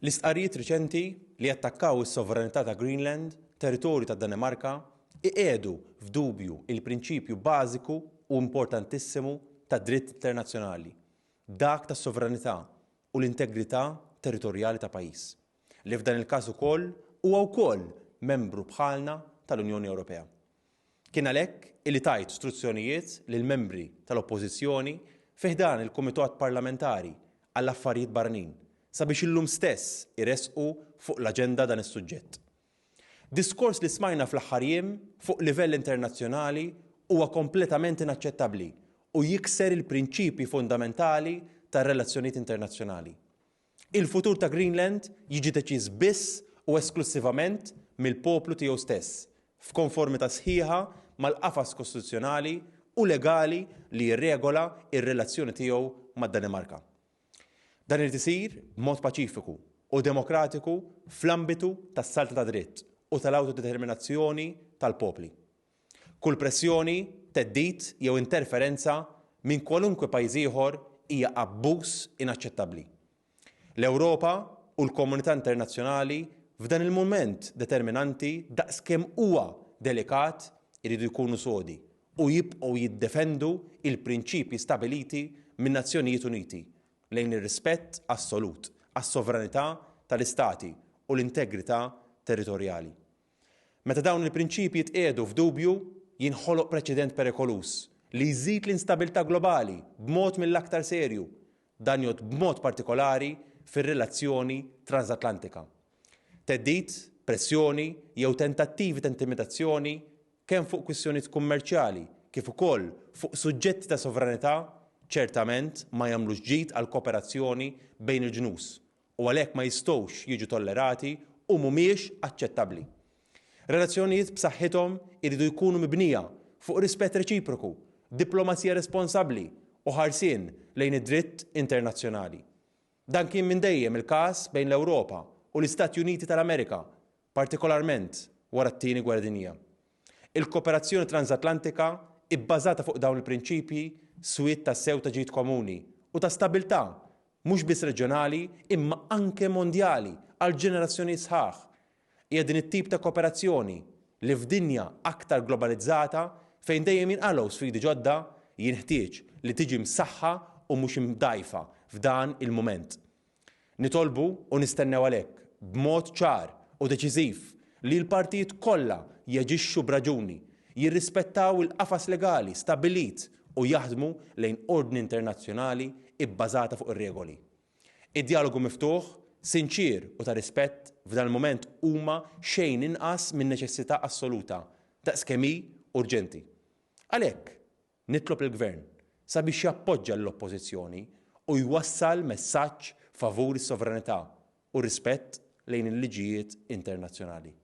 L-istqarrijiet riċenti li attakkaw is-sovranità ta' Greenland, territorju tad-Danimarka, iqiegħdu f'dubju il-prinċipju bażiku u importantissimu tad-dritt internazzjonali, dak tas-sovranità u l-integrità territorjali ta' pajjiż, li f'dan il-każ ukoll huwa wkoll membru bħalna tal-Unjoni Ewropea. Kien għalhekk illi tajt struzzjonijiet lill-membri tal-Oppożizzjoni fi ħdan il-Kumitat Parlamentari għall-Affarijiet Barranin sabiex illum stess iressqu fuq l-aġenda dan is-suġġett. Diskors li smajna fl-aħħar jiem fuq livell internazzjonali huwa kompletament inaċċettabbli u jikser il-prinċipji fundamentali tar-relazzjonijiet internazzjonali. Il-futur ta' Greenland jiġi deċiż biss u esklussivament mill-poplu tiegħu stess, f'konformità sħiħa mal-qafas kostituzzjonali u legali li jirregola r-relazzjoni tiegħu mad-Danimarka. Dan irid isir b'mod paċifiku u demokratiku fl-ambitu tas-saltna tad-dritt u tal-awtodeterminazzjoni tal-popli. Kull pressjoni, theddid jew interferenza minn kwalunkwe pajjiż ieħor hija abbuż inaċċettabbli. L-Ewropa u l-komunità internazzjonali f'dan il-mument determinanti daqskemm huwa delikat iridu jkunu sodi u jibqgħu jiddefendu l-prinċipji stabiliti min-Nazzjonijiet Uniti lejn ir-rispett assolut għas-sovranità tal-istati u l-integrità territorjali. Meta dawn il-prinċipji jitqiegħdu f'dubju, jinħoloq preċedent perikoluż li jżid l-instabilità globali b'mod mill-aktar serju. Dan jgħodd b'mod partikolari fir-relazzjoni transatlantika. Theddid, pressjoni jew tentattivi ta' intimidazzjoni kemm fuq kwistjonijiet kummerċjali kif ukoll fuq suġġetti ta' sovranità ċertament ma jagħmlux ġid għall-kooperazzjoni bejn il-ġnus u għalhekk ma jistgħux jiġu tollerati u mhumiex aċċettabbli. Relazzjonijiet b'saħħithom iridu jkunu mibnija fuq rispett reċiproku, diplomazija responsabbli u ħarsien lejn id-dritt internazzjonali. Dan kien minn dejjem il-każ bejn l-Ewropa u l-Istati Uniti tal-Amerika, partikolarment wara t-Tieni Gwerra Dinjija. Il-kooperazzjoni transatlantika ibbażata fuq dawn il-prinċipji swiet tassew ta' ġid komuni u ta' stabilità mhux biss reġjonali imma anke mondjali għal ġenerazzjonijiet sħaħ. Hija din it-tip ta' kooperazzjoni li f'dinja aktar globalizzata fejn dejjem jinqalgħu sfidi ġodda jinħtieġ li tiġi msaħħa u mhux imdgħajfa f'dan il-mument. Nitolbu u nistennew għalhekk, b'mod ċar u deċiżiv, li l-partijiet kollha jaġixxu b'raġuni, jirrispettaw il-qafas legali stabbilit u jaħdmu lejn ordni internazzjonali bbażata fuq ir-regoli. Id-djalogu miftuħ, sinċier u ta' rispett f'dan il-mument huma xejn inqas minn neċessità assoluta, daqskemm hi urġenti. Għalhekk, Nitlob lill-Gvern sabiex jappoġġa lill-Oppożizzjoni u jwassal messaġġ favur is-sovranità u r-rispett lejn il-liġijiet internazzjonali.